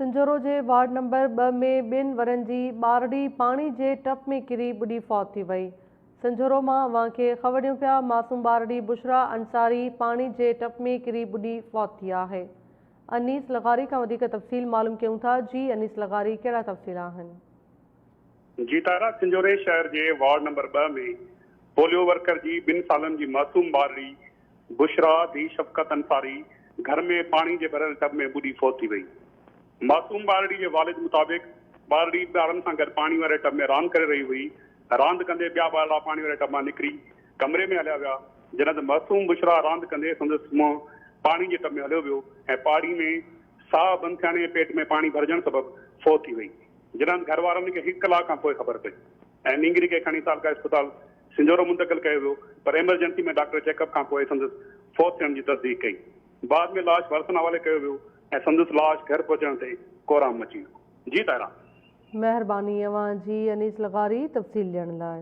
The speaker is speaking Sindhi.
سنجهورو جي وارڊ نمبر ٻه ۾ ٻن ورهين جي ٻارڙي پاڻي جي ٽپ ۾ ڪري ٻڏي فوت ٿي وئي. سنجهورو مان اوهان کي خبر ڏيون پيا معصوم ٻارڙي بشريٰ انصاري پاڻي جي ٽپ ۾ ڪري ٻڏي فوت ٿي آهي. انيس لغاري کان وڌيڪ تفصيل معلوم ڪيون ٿا جي انيس لغاري ڪهڙا تفصيل آهن. جي طاهره سنجهوري شهر جي وارڊ نمبر ٻه ۾ پوليو ورڪر جي ٻن سالن جي معصوم ٻارڙي بشريٰ ڌيء شفقت انصاري گهر ۾ پاڻي جي ڀريل ٽب ۾ ٻڏي فوت ٿي وئي. معصوم ٻارڙي جي والد مطابق ٻارڙي ٻارن سان گڏ پاڻي واري ٽب ۾ راند ڪري رهي هئي، راند ڪندي ٻيا ٻارڙا پاڻي واري ٽب مان نڪري ڪمري ۾ هليا ويا، جڏهن ته معصوم بشريٰ راند ڪندي سندس منهن پاڻي جي ٽب ۾ هليو ويو ۽ پاڙي ۾ ساهه بند ٿيڻ ۽ پيٽ ۾ پاڻي ڀرجڻ سبب فوت ٿي وئي، جڏهن ته گهر وارن کي هڪ ڪلاڪ کان پوء خبر پئي ۽ نينگري کي کڻي تعلقه اسپتال سنجهورو منتقل ڪيو ويو پر ايمرجنسي ۾ ڊاڪٽر چيڪ اپ کانپوء سندس فوت ٿيڻ جي تصديق ڪئي. بعد ۾ لاش وارثن حوالي ڪيو ويو ۽ سندس لاش گهر پهچڻ تي ڪهرام مچي ويو. جي طاهره. مهرباني اوهان جي انيس لغاري تفصيل ڏيڻ لاء.